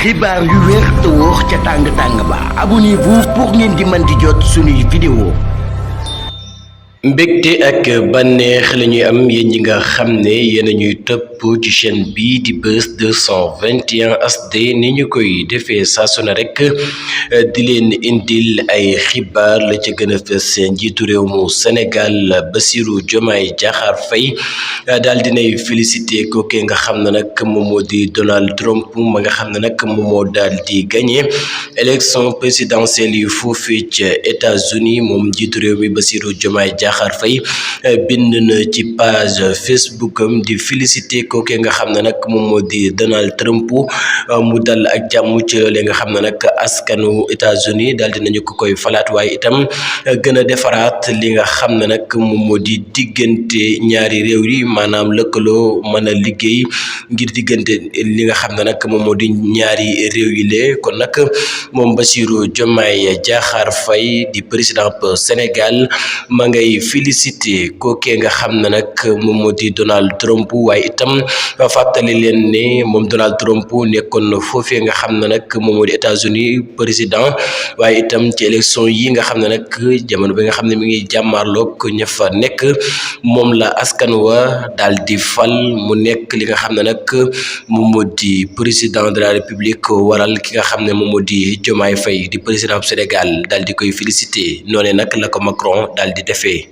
xibaar yu wér te wóor ca tàng ba abonnez-vous pour ngeen di mën di jot suñuy vidéo. mbégte ak bànneex la ñuy am yéen ñi nga xam ne yéen a ñuy topp ci chaîne bii di Buzz 221 HD ni ñu koy defee saa su ne rek di leen indil ay xibaar la ca gën a fës njiitu réew mu Sénégal Bassirou Diomaye Diakhar Faye daal dinay félicité kooke nga xam ne nag moom moo di Donald Trump ma nga xam ne nag moom moo daal di gagné élection présidentielle yu foofee ca États-Unis moom njiitu réew mi Bassirou Diomaye Diakhar Faye bind na ci page Facebook am di félicité kooke nga xam ne nag moom moo di Donald Trump mu dal ak jàmm ci loolee nga xam ne nag askanu États-Unis daal dinañu ko koy falaat waaye itam gën a defaraat li nga xam ne nag moom moo di diggante ñaari réew yi maanaam lëkkaloo mën a liggéey ngir diggante li nga xam ne nag moom moo di ñaari réew yi lee kon nag moom Bassirou Diomaye Diakhar Faye di président Sénégal ma ngay félicité kookee nga xam ne nag moom moo di Donald Trump waaye itam fàttali leen ne moom Donald Trump nekkoon na foofee nga xam ne nag moom moo di États-Unis président waaye itam ci élection yi nga xam ne nag jamono bi nga xam ne mi ngi jàmmaarloog ña fa nekk moom la askan wa daal di fal mu nekk li nga xam ne nag moom moo di président de la République waral ki nga xam ne moom moo di Diomaye Faye di président Sénégal daal di koy félicité noonu nag la ko Macron daal di defee.